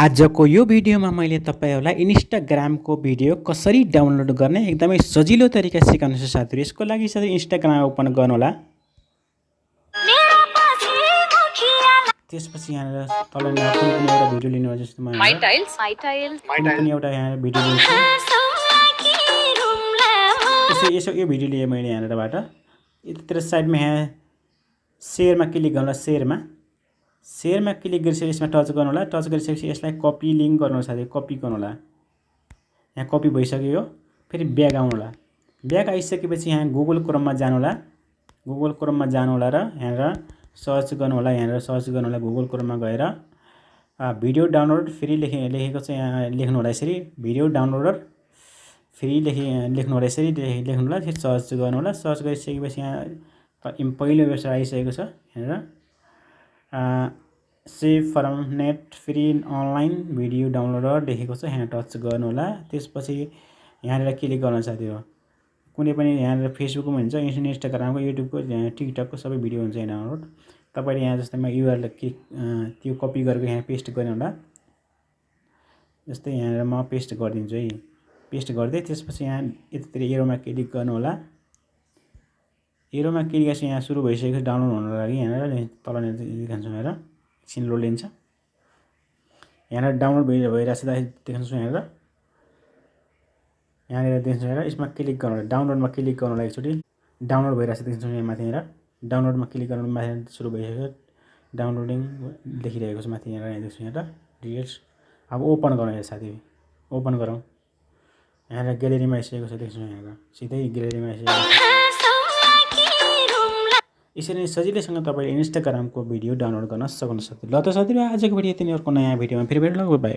आजको यो भिडियोमा मैले तपाईहरुलाई इन्स्टाग्रामको भिडियो कसरी डाउनलोड गर्ने एकदमै सजिलो तरिका सिकाउन छु साथीहरु। यसको लागि साथै इन्स्टाग्राम ओपन गर्नु होला। त्यसपछि यहाँ तल कुनै पनि एउटा भिडियो लिनु होला जस्तो म माइ टाइल्स कुनै एउटा यहाँ भिडियो लिन्छु। यसो यो भिडियो लिए मैले यहाँबाट यतातिर साइडमा यहाँ शेयरमा क्लिक गर्नु होला। शेयरमा क्लिक गरिसकेपछि यसमा टच गर्नु होला। टच गरिसकेपछि यसलाई कपी लिंक गर्नु होला साथै कपी गर्नु होला। यहाँ कपी भइसक्यो। फेरि ब्याक आउनु होला। ब्याक आइसकेपछि यहाँ गुगल क्रोममा जानु होला। गुगल क्रोममा जानु होला र यहाँ सर्च गर्नु होला। यहाँ सर्च गर्नु होला गुगल क्रोममा गएर भिडियो डाउनलोड फ्री लेखेको छ। यहाँ लेख्नु होला यसरी भिडियो डाउनलोडर फ्री लेख्नु होला। यसरी लेख्नु होला। फेरि सर्च गर्नु होला। सर्च गरिसकेपछि यहाँ पहिलो वेबसाइट आइसकेको छ। यहाँ save from net free online video downloader लेखेको छ। यहाँ टच गर्नु होला। त्यसपछि यहाँ क्लिक गर्नु साथीहरु। कुनै पनि यहाँ फेसबुकमा हुन्छ, इन्स्टाग्रामको, युट्युबको, टिकटकको सबै भिडियो हुन्छ यहाँ डाउनलोड। तपाईले यहाँ जस्तै म युआरएल त्यो कपी गरेको यहाँ पेस्ट गर्ने होला। जस्तै यहाँ म पेस्ट गरिदिन्छु है। पेस्ट गर्दै त्यसपछि यहाँ यतातिर एरोमा क्लिक गर्नु होला। एरोमा क्लिक गरेपछि यहाँ सुरु भइसकेको डाउनलोड हुनको लागि यहाँ तल देखाउँछु। यहाँ एकछिन लोड लिन्छ। यहाँ डाउनलोड भइरहेछ देखाउँछु। यहाँ देख्छु। यसमा क्लिक गर्नु होला। डाउनलोडमा क्लिक गर्नु होला। एकचोटी डाउनलोड भइरहेछ देख्छु। यहाँ माथि डाउनलोडमा क्लिक गर्नु माथि सुरु भइसक्यो। डाउनलोडिङ लेखिरहेको छ माथि यहाँ देख्छु। यहाँ डिटेल्स अब ओपन गरौँ है साथी। ओपन गरौँ। यहाँ ग्यालेरीमा आइसकेको छ देख्छु। यहाँ सिधै ग्यालेरीमा आइसकेको छ। यसरी नै सजिलैसँग तपाईले इन्स्टाग्रामको भिडियो डाउनलोड गर्न सक्नुहुन्छ। ल त साथीहरु आजको भिडियो यति नै। अर्को नयाँ भिडियोमा फेरि भेटौँ। बाइ।